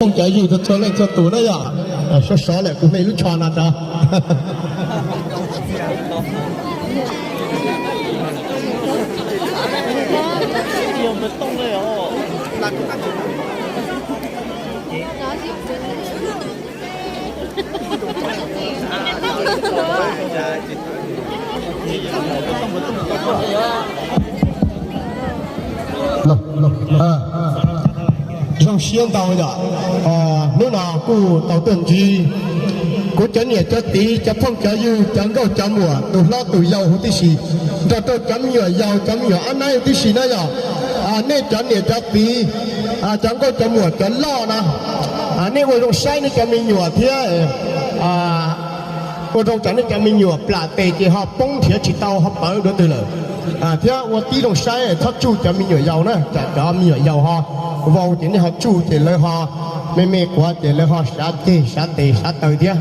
phooj cov ywg txhua leej txhua tus na yom. Sov sov lawm kuv me lub tsho no rau Zoo siab ntau yom. Hnub no kuj tau tuaj ntsib kuv cov niam cov txiv, cov phooj cov ywg, cov nkauj cov muam, tus hlob tus yau huv tib si, nrog rau cov me nyuam yaus, cov me nyuam ab nab huv tib si na yom. Nej cov niam cov txiv, cov nkauj cov muam cov loj na, nej ua zoo saib nej cov me nyuam thiab ua zoo cov nej cov me nyuam plam tes ces ho poob nrhiav tsis tau ho pawv dua twg lawm. Thiab ua tib zoo saib txhob tsuj cov me nyuam yaus na, tsam cov me nyuam yaus ho vau ces nej ho tsuj ces lawv ho me me quav ces lawv ho sav ceg sav tes sav taw thiab.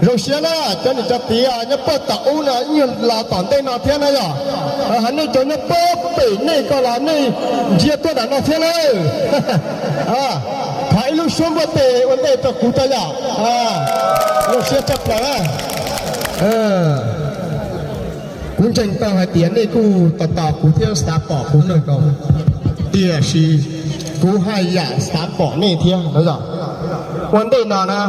Zoo siab na, cov niam cov txiv nyob puag tom ub no ib nyuag los tom ntej no thiab na yom. Hais nej cov nyob puag pem nej ko los nej ntsia tuaj nram no thiab na. Thov ib lub suab npuaj tes ua ntej rau kuv tau yom. Zoo siab tshaj plaws. Kuv ntseeg tau hais tias nej kuj tos tos kuv thiab xav pom kuv kawg nkaus, tiam sis kuv haj yam xav pom nej thiab no yom. Ua ntej no na,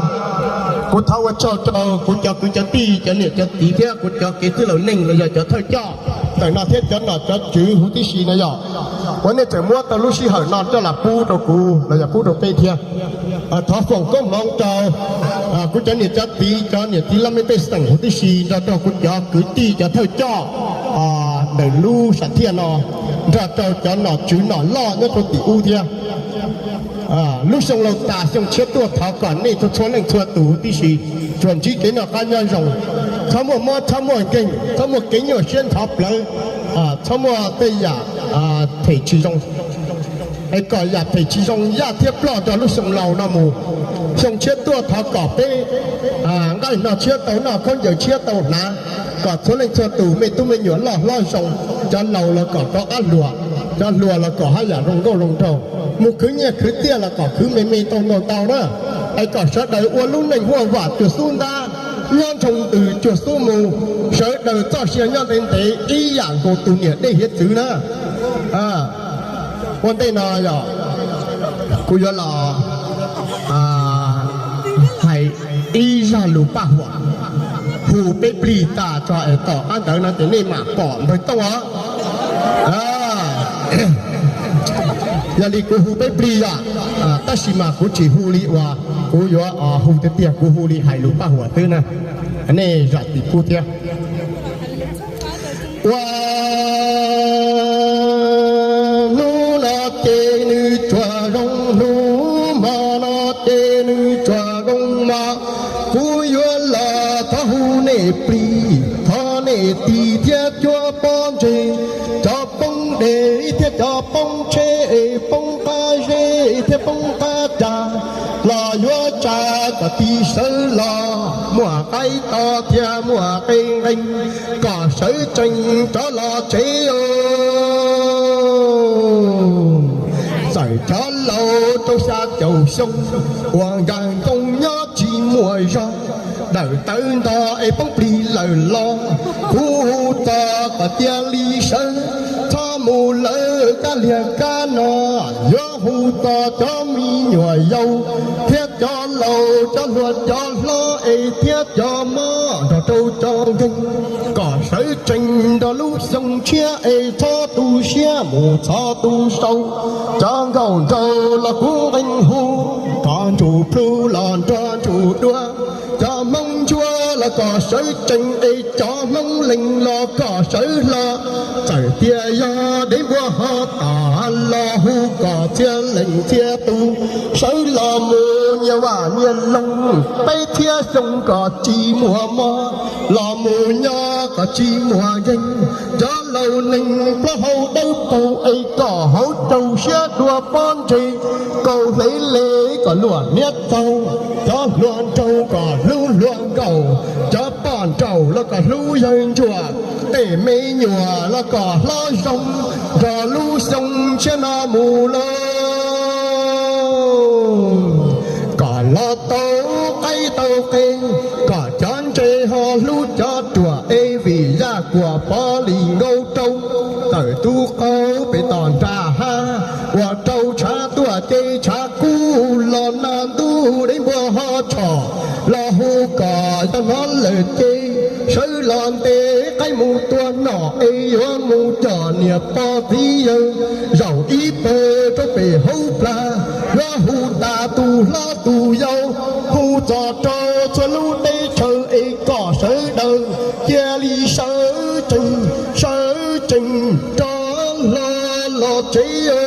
kuv thov ua tsaug rau kuv cov kwv cov tij, cov niam cov txiv thiab kuv cov kev txwj laus neej los yog cov thawj coj ntawm no thiab cov nom cov tswv huv tib si no yom. Ua nej tseem muab tau lub sij hawm no coj los pub rau kuv los yog pub rau peb thiab. Thov foom koob hmoov rau kuv cov niam cov txiv, cov niam txiv laj mej pej xeem huv tib si, nrog rau kuv cov kwv tij cov thawj coj ntawm lub sam thiaj no, nrog rau cov nom tswv nom loj nyob rau tim ub thiab. Lub xyoo laus tas xyoo tshiab tuaj thov kom nej txhua txhua leej txhua tus huv tib si tsuas ntsib kev noj qab nyob zoo, txhob muaj mob txhob muaj nkeeg, txhob muaj kev nyuaj siab ntxhov plawv, txhob muaj tej yam them tsis zoo, es kom yam them tsis zoo yaj thiab ploj nrog lub xyoo laus no mus. Xyoo tshiab tuaj thov kom peb nqaij no tshiab tau noj, khaub ncaws tshiab tau hnav, kom txhua leej txhua tus me tub me nyuam loj hlob zoo, cov laus los kom rov qab hluas, cov hluas los kom haj yam zoo nkauj zoo nraug, mus khwv nyiaj khwv txiaj los kom khwv me me tau ntau ntau na. Es kom sawv daws ua lub neej huaj vam cuag xub ntab, nyob nroo ntws cuag xub mu, sawv daws txoj sia nyob ntev ntev ib yam nkaus tus niam dej hiav txwv na. Ua ntej no yog kuv yuav los hais ib zaj lus paj huam hu peb plig tas tso es tom qab ntawd no ces nej mam pom npawg Tooj os. Yog li kuv hu peb plig yom, tab sis mas kuv tsis hu li uas kuv yuav hu tiag tiag, kuv hu li hais lus paj huam xwb na. Nej zam txim pub thiab. Ua hnub no ces nws tsuas zoo hnub, hmo no ces nws tsuas zoo hmo, kuv yuav los thov hu nej plig, thov nej tis thiab cuab pob ntseg, cov poob dej thiab cov poob tsheb, poob qab zeb thiab poob qab cas, los yuav tsa kom tis sawv los, muaj qaib to thiab muaj qe nqee, kom sawv tsees rov los tsev os. Txawm cov laus rau xya caum xyoo, uas nkag nkoos nyob tsis muaj zog, dawm tawv nto es poob plig lawm los, kuv hu txog kom cia li sawv, txhob mus lawv kab liag kab no, yuav hu txog cov me nyuam yaus thiab cov laus, cov hluas cov hlob es thiab cov mob nrog rau cov nkeeg, kom sawv tsees nrog lub xyoo tshiab es txhob tu siab mus txhob tu sau. Cov nkauj nraug los kuv nqee hu, cov ntsuj plig los nrog ntsuj duav, cov hmoob ntsuab los kom sawv tsees es cov hmoob lees los kom sawv hlo. Txawm tias yog dev npua ho tas los hu kom txhia leej txhia tus sawv los mus nyias vaj nyias loog, peb txhiab xyoo kom tsis muaj mob, los mus nyob kom tsis muaj nkeeg. Cov laus neeg plaub hau dawb paug es kom hauv rau siab dua pob ntseg, kaus hlev le kom luag hniav txaug, cov hluas nraug kom hlub hluas nkauj, cov poj nraug los kom hlub yawg ntsuag, tej me nyuam los kom hlob zoo, nrog lub xyoo tshiab no mus lauj. Los tau qaib tau qe, kom cov ntse ho hlub cov ruam es vim yaj kuam pov li nkauj rau. Tawm tub qaug pem tom nram hav, ua rau tshav tuaj ces tshav kub los nag ntuj dej npua ho tshom. Los hu kom yog hnov lawm ces sawv los ntes qaib mus tua nom es yuav mus coj niam pog txiv yawg zaum ib pawg rau pem hauv plag. Yuav hu tas tus hlob tus yau, hu txog rau txhua lub teb chaws es kom sawv daws cia li sawv tsees, sawv tsees rov hlo los tsev.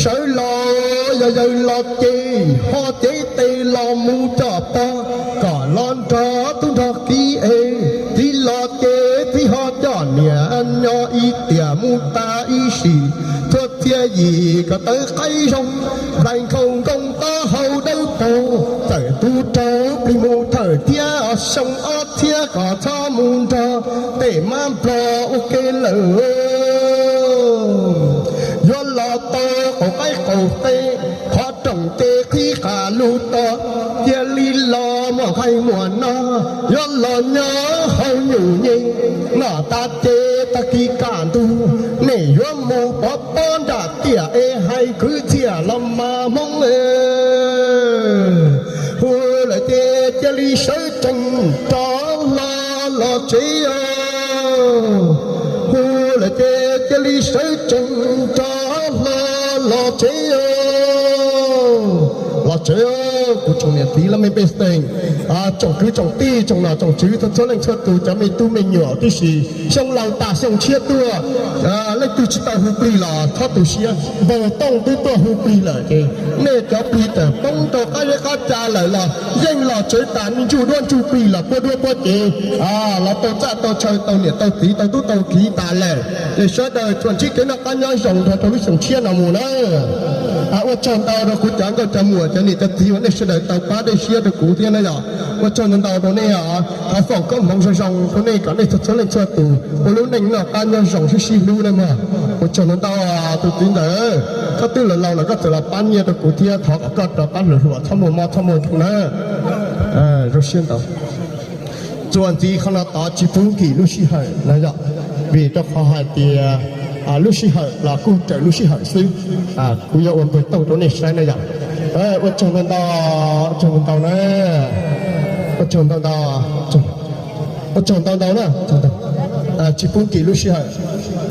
Sawv los yog yawg los ces ho cev tes los mus coj pog, kom los nrog tub nrog kiv es txiv los ces txiv ho coj niam nyob ib tiam mus tas ib sim. Txhua txhia yim kom tawv qaib zoo, nplaig nkauj nkoos taub hau dawb paug, txawm tub raug plig mus thawm thiab xyoo ob txhiab kom txhob mus nrog tej mab nplog ua ke lawm. Yuav los tau qaum qaib qaum qe, qhov rooj ces qhib qab lug to, cia li los muaj nqaij muaj no, yuav los nyob hauv nyuj nyem, noj tas ces tag kis kaj ntug, nej yuav mus pov pob nram tiaj es hais kwv txhiaj los mas Hmoob. Hu lawm ces cia li sawv tsees rov hlo los tsev. Hu lawm ces cia li sawv tsees rov hlo los tsev. Los tsev, kuv tsoom niam txiv laj mej pej xeem, tsoom kwv tsoom tij, tsoom nom tsoom tswv txhua txhua leej txhua tus, cov me tub me nyuam tib si, xyoo laus tas xyoo tshiab tuaj, leej twg tsis tau hu plig los txhob tu siab, npawg Tooj twb tuaj hu plig lawm ces nej cov plig tawm poob rau qab zeb qab ca lawm los yeej los tsev tas, ntsuj duab ntsuj plig los puab duab puab cev, los tau txaj tau chaw, tau niam tau txiv, tau tub tau kiv tas lawm. Ces sawv daws tsuas ntsib kev noj qab nyob zoo nrog rau lub xyoo tshiab no mus na. Ua tsaug ntau rau kuv cov nkauj cov muam, cov niam cov txiv uas nej sawv daws tau pab dej siab rau kuv thiab na yom. Ua tsaug ntau ntau rau nej os, thov foom koob hmoov zoo zoo rau nej kom nej txhua txhua leej txhua tus ua lub neej noj qab nyob zoo sib sib hlub na mog. Ua tsaug ntau ntau tus txiv ntawd, koj twb laus laus lawm koj txawm los pab nyiaj rau kuv thiab, thov kom koj rov qab hluas hluas txhob muaj mob txhob muaj nkeeg na. Zoo siab ntau. Txuas ntxiv qhov no tod tsis pub nkim lub sij hawm na yom, vim rau qhov hais tias lub sij hawm los kuj raws lub sij hawm xwb. Kuv yuav ua npawg Tooj rau nej saib na yom. Ua tsaug ntau ntau, ua tsaug ntau ntau na, ua tsaug ntau ntau, ua tsaug ntau ntau na. Tsis pub nkim lub sij hawm.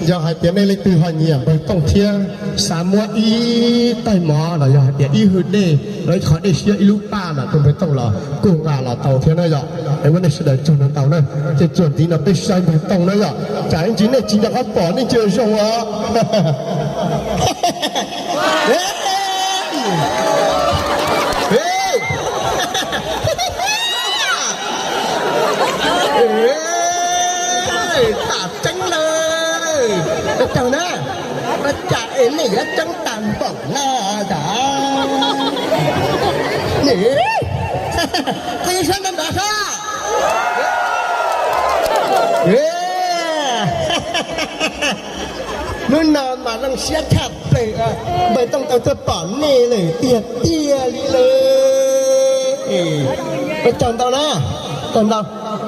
Yog hais tias nej leej twg ho nyiam npawg Tooj thiab xav muab ib taig mov los yog hais tias ib hwj dej los ib qho dej siab ib lub paj los rau npawg Tooj los kuj nqa los tau thiab na yom. Es muab nej sawv daws tsaug ntau ntau na. Ces txuas ntxiv no peb saib npawg Tooj na yom, tsam ib ntsis nej tsis nco qab pom nej ntsia zoo os. Tam tseeb lawm, ua tsaug na. Ua cas es nej yuav tseeb tag npaum no tas? Qhib siab ntau ntau sab. Hnub no mas zoo siab tshaj plaws, npawg Tooj tau tuaj pom nej lawm tiag tiag li lawm. Ua tsaug ntau na, tsaug ntau,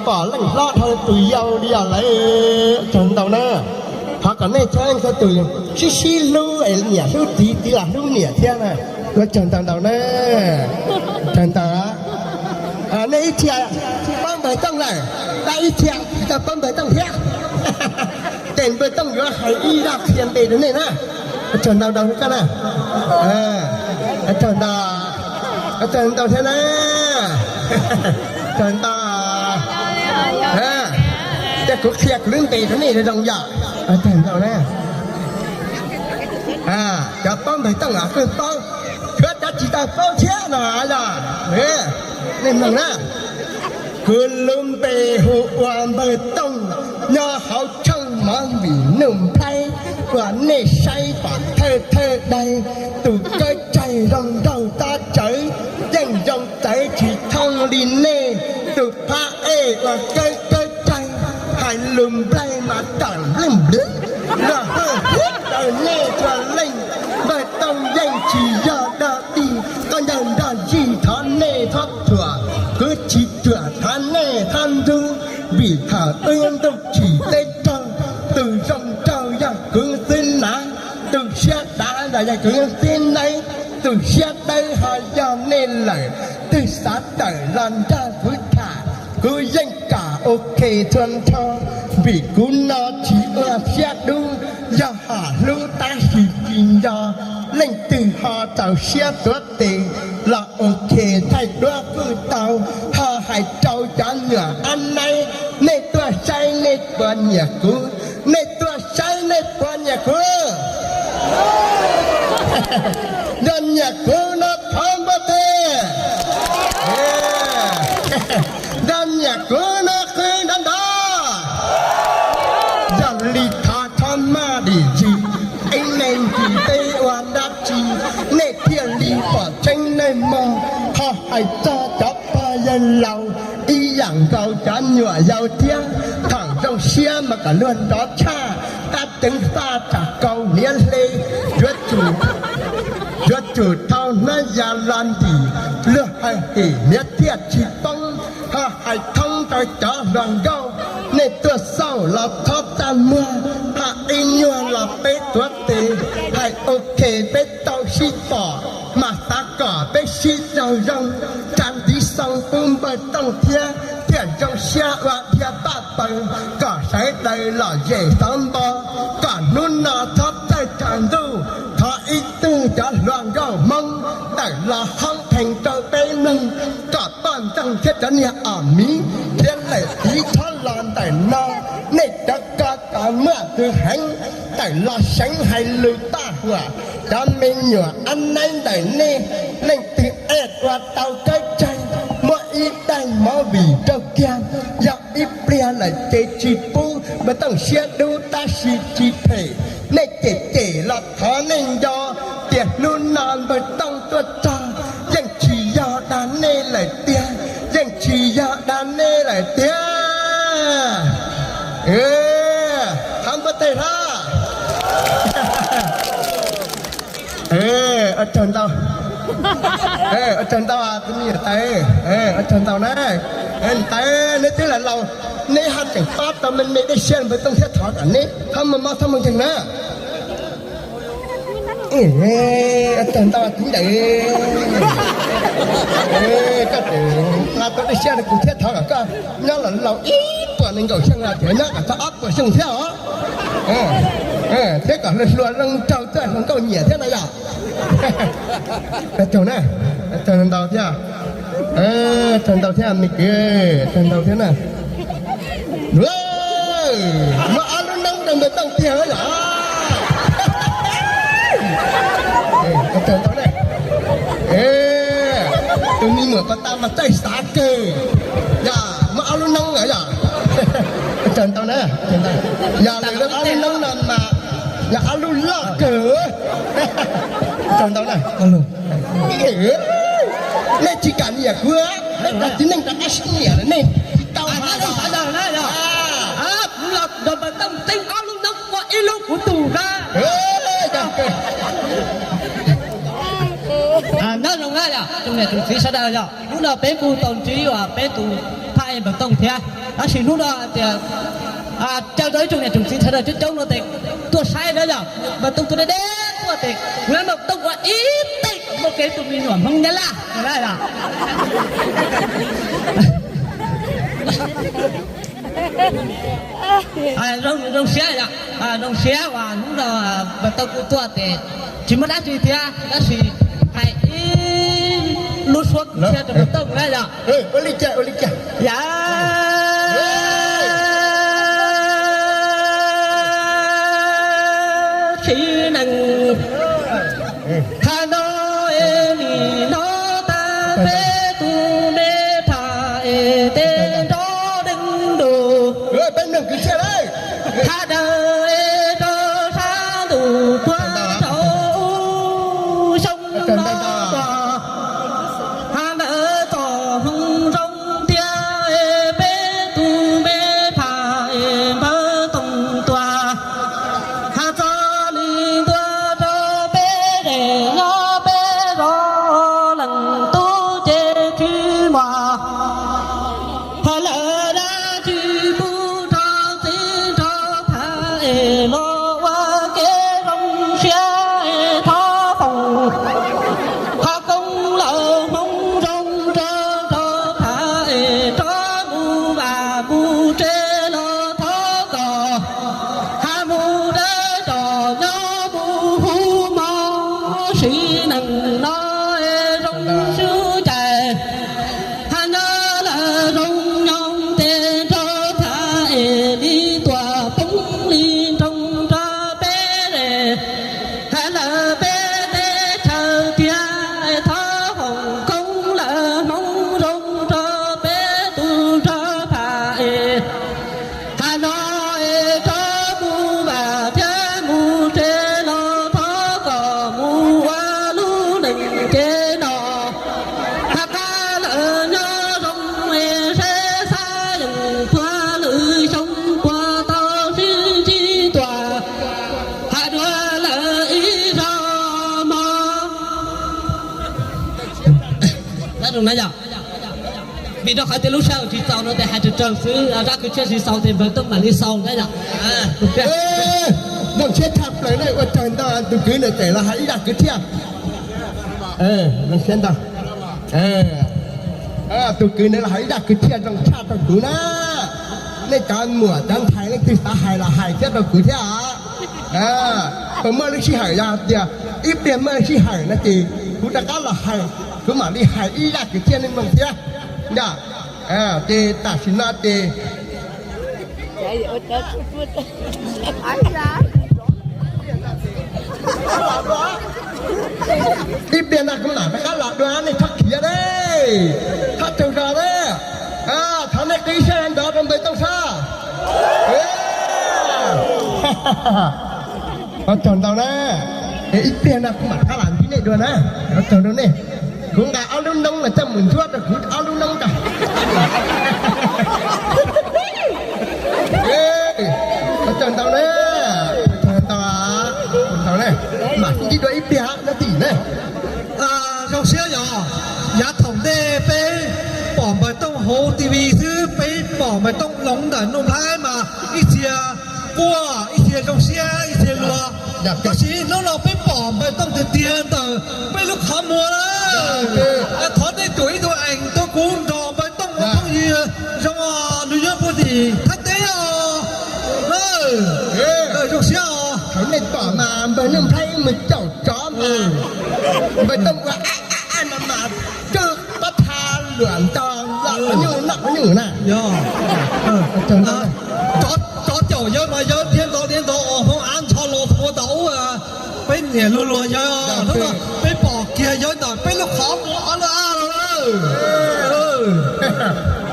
pom leej hlob dhau tus yau li os lawm, tsaug ntau na. Thov kom nej txhua leej txhua tus sib sib hlub es niam hlub txiv, txiv los hlub niam thiab na. Ua tsaug ntau ntau na, tsaug ntau. Nej ib txhia paub npawg Tooj lawm, tab ib txhia tsis tau paub npawg Tooj thiab. Ces npawg Tooj yuav hais ib zaj qhia npe rau nej na. Ua tsaug ntau ntau koj na. Ua tsaug ntau, ua tsaug ntau thiab na. Tsaug ntau. Ces kuv qhia kuv lub npe rau nej zoo yom. Ua tsaug ntau na. Cov paub npawg Tooj los kuj paub, tshuav cov tsis tau paub thiab no los, nej mloog na. Kuv lub npe hu ua npawg Tooj, nyob hauv Tsheej Mov Vim Nuj Nplhaib, uas nej saib pom thawj thawj daim, tus kawb tsaig zoo nraug tab tsawv, yeej zoo txawv tsis thooj li nej, tus phab ej uas kawb kawb tsaig, hais lus nplaig mas tawm nplwb nplwb, los hwj huam rau nej txhua leej. Npawg Tooj yeej tsis yog dog Thov nej thov nrug, vim thaum wb ntuj tsim teb raug, tus zoo nraug yog kuv xwb na, tus siab dav los yog kuv xwb na, tus siab dawb ho yog nej lawm. Twg xav tawm los nrog kuv tham, kuv yeej kam ok txhua nrho, vim kuv no tsis ua siab dub, yog hom hlub tab sis tsis nco. Leej twg ho txaus siab tuav tes los ok thaij duab kuj tau, ho hais rau cov nyuam ab naib, nej tuaj saib nej puas nyiam kuv, nej tuaj saib nej puas nyiam kuv. Yog nyiam kuv no thov npuaj tes, yog nyiam kuv no qw nrov nrov. Yog li thov txhob maj dim zis, ib me ntsis peb ua dab tsi nej thiaj li pom tseeb nej mog. Ho hais txog cov pog yawg laus ib yam nkaus cov nyuam yaus thiab, thaum zoo siab mas kom luag nrov tshaj, tab ceev faj tsam kaus hniav hle, yuav tsum, yuav tsum thau hnab ya los ntim, luag hais him hniav thiaj tsis poob. Ho hais thoob rau cov hluas nkauj, nej tuaj xauj los txhob txaj muag, ho ib nyuag los peb tuav tes, hais ok peb tau sib pom, mas xav kom peb sib raug zoo, tsa ntiv xoo pub npawg Tooj thiab, thiaj zoo siab ua dhia paj paws, kom sawv daws lom zem xov npo, kom hnub no txhob txawj tsaus ntuj. Thov ib tug cov hluas nkauj Hmoob tawm los hoob theej rau peb mloog, kom poj ntxoog thiab cov niag os miv thiab lawm tiv thob los ntawm no. Nej cov ko cov muaj txwv heev, tawm los seev hais lus paj huam, cov me nyuam ab naib ntawm nej, leej twg ej ua tau kawb tsawg, muab ib daig movie rau kiag, yog ib pliag lawm ces tsis pub. Npawg Tooj siab dub tab sis tsis phem, nej cem cem los thov nej nco, tias hnub no npawg Tooj tuaj txog, yeej tsis yog dag nej lawm tiag, yeej tsis yog dag nej lawm tiag. Thov npuaj tes hlo. Ua tsaug ntau, ua tsaug ntau tus me nyuam tais, ua tsaug ntau na. Tais, neb twb laus laus, neb ho tseem pab tau me me dej siab npawg Tooj thiab, thov kom neb txhob muaj mob txhob muaj nkeeg na. Ua tsaug ntau tus ntawd, koj tseem nqa tau dej siab rau kuv thiab, thov kom koj nyob los laus ib puas nees nkaum xyoo los tseem nyob kom txog ob puas xyoo thiab os. Thiab kom hluas hluas zoo nraug txawj hluas nkauj nyiam thiab no yom. Ua tsaug na, ua tsaug ntau thiab, ua tsaug ntau thiab me kwv, ua tsaug ntau thiab na. Muab ob lub noob rau npawg Tooj tiag yom. Ua tsaug ntau na. Tus me nyuam pas tas mas txaij xav kawg, yog muab ob lub noob lawm yom. Ua tsaug ntau na. Yog lawv ob lub noob no mas yog ob lub loj kawg. Ua tsaug ntau na. Nej tsis kam nyiam kuv, nej cov txiv neej rov qab sib nyiam lawm, nej tsis tau hais los. Kuv los nrog npawg Tooj teeb ob lub noob ua ib lub kuv tus na. Nyob zoo na yom, tsoom niam tsoom txiv sawv daws yom, hnub no peb kuj tau ntsib uas peb tus phaj npawg Tooj thiab, tab sis hnub no tias caw tau ib tsoom niam tsoom txiv sawv daws coob coob no tes tuaj saib na yom, npawg Tooj tuaj deb deb tuaj tes, npawg Tooj ua ib teg kom muaj kev tus me nyuam Hmoob Nyab Laj na yom. Zoo siab yom, zoo siab uas hnub no npawg Tooj kuj tuaj tes tsis muaj dab tsi thiab, tab sis hais ib lub suab kwv txhiaj rau npawg Tooj na yom. Ua li cas, ua li cas? Yom, tsis neeg tha no es nim no tag peb tus me phaj es tej nrov deeg nrug, tha daws es rau sab ntuj puag tsaus xyoo no, ha ntawd txom hmoo zoo thiab es peb tus me phaj es npawg Tooj tuaj, ha txog li ntua rau peb daim nyob peb zov leej tub ces tsis muaj na yom. Vim rau qhov tias lub sij hawm tsis txaus no ces hais raws raws xwb, zaj kwv txhiaj tsis xaus ces npawg Tooj mam li xaus na yom. Zoo siab tshaj plaws na, ua tsaug ntau, tus kwv ntawd tseem los hais ib zaj kwv txhiaj. Zoo siab ntau. Tus kwv ntawd los hais ib zaj kwv txhiaj zoo tshaj rau kuv na. Nej cov muam cov ntxhais leej twg xav hais los hais thiab rau kuv thiab os. Puas muaj lub sij hawm, yog tias ib pliag muaj lub sij hawm no ces kuv rov qab los hais, kuv mam li hais ib zaj kwv txhiaj nej mloog thiab. Yog, ces tam sim no ces ib pliag no kuv mam rov qab los dua, nej txhob khiav na, txhob tsaug zog na. Thov nej qhib saib ntov rau npawg Tooj sab. Ua tsaug ntau na. Ib pliag no kuv mam rov qab los ntsib nej dua na. Ua tsaug rau nej. Kuv nqa ob lub noob los coj mus ntxuab rau kuv ob lub noob tso. Ua tsaug ntau na. Ua tsaug ntau, ua tsaug na. Mam sib ntsib dua ib pliag na tim na. Zoo siab yog yav thaum ntej peb pom npawg Tooj hauv T V xwb, peb pom npawg Tooj hloov ntawm Nuj Nplhaib mas ib txhia quaj, ib txhia zoo siab, ib txhia luag. Tab sis hnub no peb pom npawg Tooj tiag tiag ntawm peb lub qhov muag lawm. Thov nej tuam ib tug eev tuaj kuv nrog npawg Tooj ua phooj ywg zoo, nws nyob puag tim Thaib teb os. Zoo siab os. Thaum nej pom mas npawg Nuj Nplhaib mus caum tsov mas npawg Tooj ua a a a no mas tsw pab tha luam nto, los qhov nyuj noj qhov nyuj na. Tsov caum yawg mas yawg dhia ntov dhia ntov os, hmoob av ntsho los ua tau ub. Peb nyiam luag luag yawg, hnub no peb pom kiag yawg ntawm peb lub qhov muag ob lub ab los.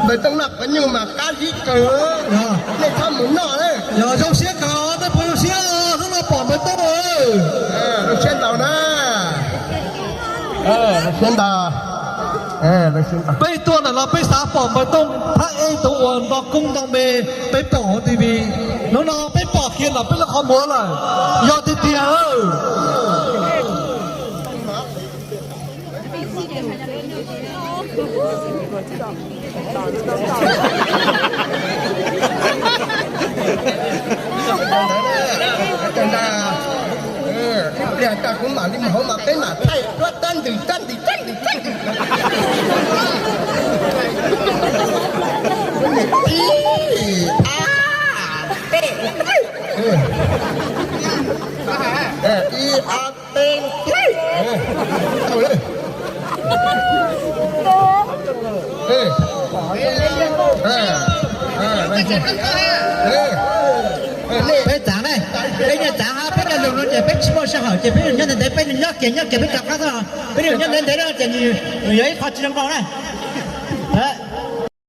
Npawg Tooj noj qhov nyuj mas qab zib kawg, nej txhob mus noj. Yog zoo siab kawg, nej puas zoo siab hnub no pom npawg Tooj? Zoo siab ntau na. Zoo siab ntau. Peb tuaj ntawm no peb xav pom npawg Tooj thab eb tus uas nto koob nto me, peb pom hauv T V. Hnub no peb pom kiag ntawm peb lub qhov muag lawm. Yog tiag tiag. Ib pliag tas kuv mam li mus hauv mas peb mam thaij duab tab ntws tab ntws tab ntws tab ntws. Ib, ob, peb. Ib, ob, peb. Peb txav ne, peb nyias txav hab, peb cov lus no ces peb tsis muaj sij hawm ces peb nyob ntev ntev, peb nyob kiag nyob kiag peb rov qab txog, peb nyob ntev ntev no ces nws yog ib qho tsis zoo nkauj na.